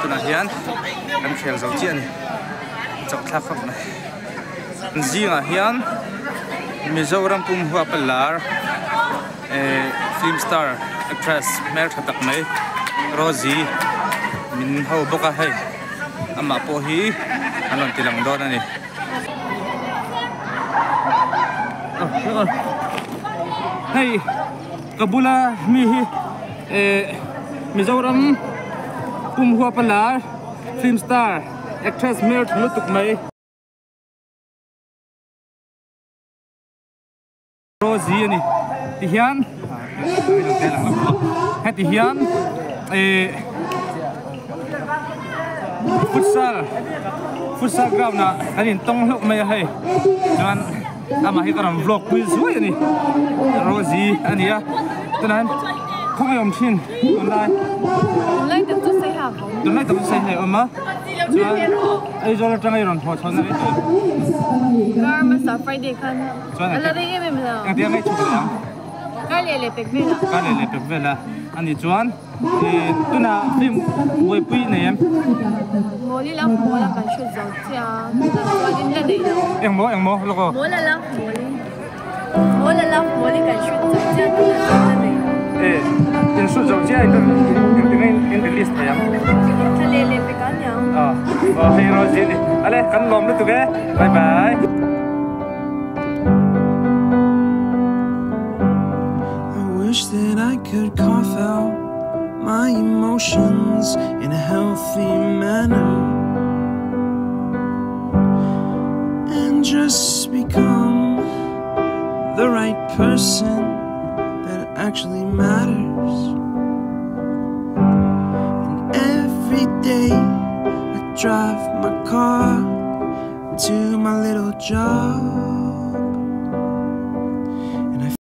Tunah hian kan khel zo chiah a ni chak thlak khawp mai zingah hian Mizoram pum huap a lar eh film star actress hmeltha tak mai Rosie min ho bawk a hei amah pawh hi an rawn ti lang dawn a ni. Hei. Ka bula mi hi eh Mizoram pum huap a lar film star actress hmel tha lutuk mai. Rosie a ni ti hian heti hian eh futsal futsal ground ah kan intawng hlauh mai a hei chuan. Amah hi ka rawn vlog pui zuai a ni Rosie a ni a tunah hian khawnge awm thin tunlai Tunlai tak chu sei ha awm Tunlai tak chu sei ha awm a chuan Aizawl atanga i rawn haw chhawn a rei tawh Kar hmasa Friday khan a la rei em em lo Engtia ngei chhuk leh ang Kar leh leh pek vel ah Kar leh leh pek vel a ani chuan Tunah film buaipui nei em? Mawli love mawl a kan hre zo chiah a, tunah chuan in la nei lo. Engmaw engmaw lawk aw? Mawla love mawli Mawla love mawli kan hre zo chiah tunah chuan la nei lo. E in hre zo chiah in engtin nge in release thei ang? Thla leh leh pek a niang. Aw aw hei Rosie a ni. Ale kan lawm lutuk e bye bye. I wish that I could cough out my emotions in a healthy manner And just become the right person that actually matters And every day I drive my car to my little job.